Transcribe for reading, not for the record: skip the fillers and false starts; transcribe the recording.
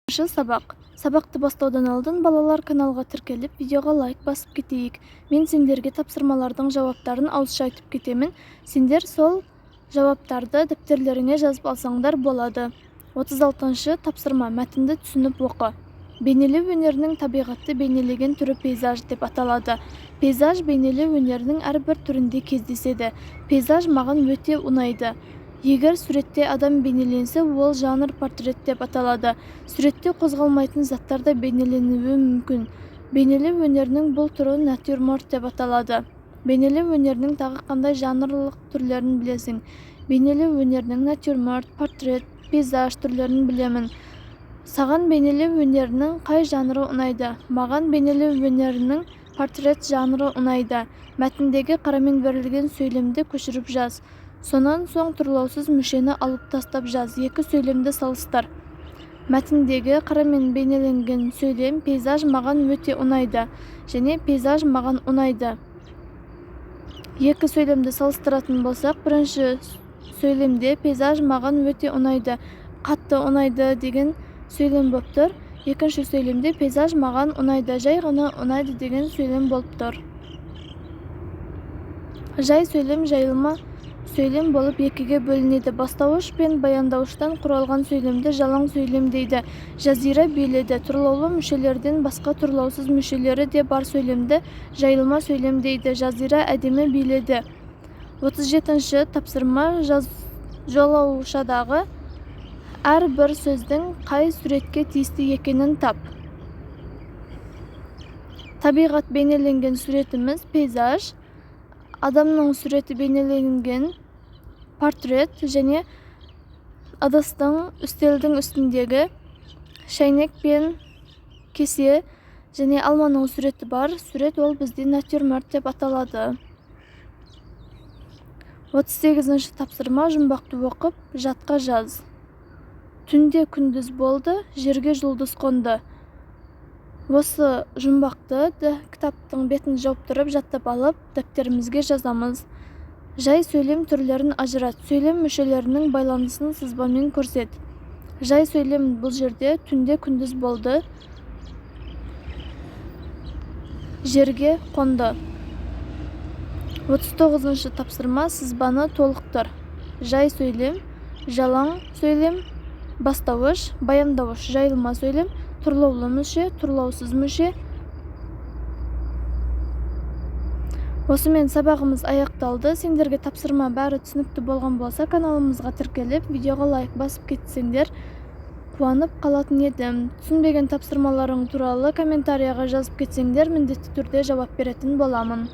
Сабақ. Сабақты бастаудан алдын, балалар, каналға тіркеліп, видеоға лайк басып кетейік. Мен сендерге тапсырмалардың жауаптарын ауызша айтып кетемін. Сендер сол жауаптарды дәптерлеріңе жазып алсаңдар болады. 36 тапсырма. Мәтінді түсініп оқы. Бейнелеу өнерінің табиғатты бейнелеген түрі пейзаж деп аталады. Пейзаж бейнелеу өнерінің әрбір түрінде кездеседі. Пейзаж маған өте ұнайды. Егер суретте адам бейнеленсе, ол жанр портрет деп аталады. Суретте қозғалмайтын заттар да бейнеленуі мүмкін. Бейнелеу өнерінің бұл түрі натюрморт деп аталады. Бейнелеу өнерінің тағы қандай жанрлық түрлерін білесің? Бейнелеу өнерінің натюрморт, портрет, пейзаж түрлерін білемін. Саған бейнелеу өнерінің қай жанры ұнайды? Маған бейнелеу өнерінің портрет жанры ұнайды. Мәтіндегі қарамен берілген сөйлемді көшіріп жаз. Сонан соң тұрлаусыз мүшені алып тастап жаз. Екі сөйлемді салыстыр. Мәтіндегі қарамен бейнеленген сөйлем «Пейзаж маған өте ұнайды» және «Пейзаж маған ұнайды». Екі сөйлемді салыстыратын болсақ, бірінші сөйлемде «Пейзаж маған өте ұнайды», қатты ұнайды деген сөйлем болып тұр. Екінші сөйлемде «Пейзаж маған ұнайды», жай ғана ұнайды деген сөйлем болып тұр. Жай сөйлем жайылма сөйлем болып екіге бөлінеді. Бастауыш пен баяндауыштан құралған сөйлемді жалаң сөйлем дейді. Жазира биледі. Тұрлаулы мүшелерден басқа тұрлаусыз мүшелері де бар сөйлемді жайылма сөйлем дейді. Жазира әдемі биледі. 37 тапсырма. Жолаушадағы әрбір сөздің қай суретке тиісті екенін тап. Табиғат бейнеленген суретіміз пейзаж, адамның суреті бейнеленген портрет және ыдыстың, үстелдің үстіндегі шәйнек пен кесе және алманың суреті бар сурет, ол бізде натюрморт деп аталады. 38 тапсырма. Жұмбақты оқып, жатқа жаз. Түнде күндіз болды, жерге жұлдыз қонды. Осы жұмбақты кітаптың бетін жауып тұрып, жаттап алып, дәптерімізге жазамыз. Жай сөйлем түрлерін ажырат. Сөйлем мүшелерінің байланысын сызбамен көрсет. Жай сөйлем бұл жерде түнде күндіз болды, жерге қонды. 39 тапсырма. Сызбаны толықтыр. Жай сөйлем, жалаң сөйлем, бастауыш, баяндауыш, жайылма сөйлем, тұрлаулы мүше, тұрлаусыз мүше. Осымен сабағымыз аяқталды. Сендерге тапсырма бәрі түсінікті болған болса, каналымызға тіркеліп, видеоға лайк басып кетсеңдер, қуанып қалатын едім. Түсінбеген тапсырмаларың туралы комментарияға жазып кетсеңдер, міндетті түрде жауап беретін боламын.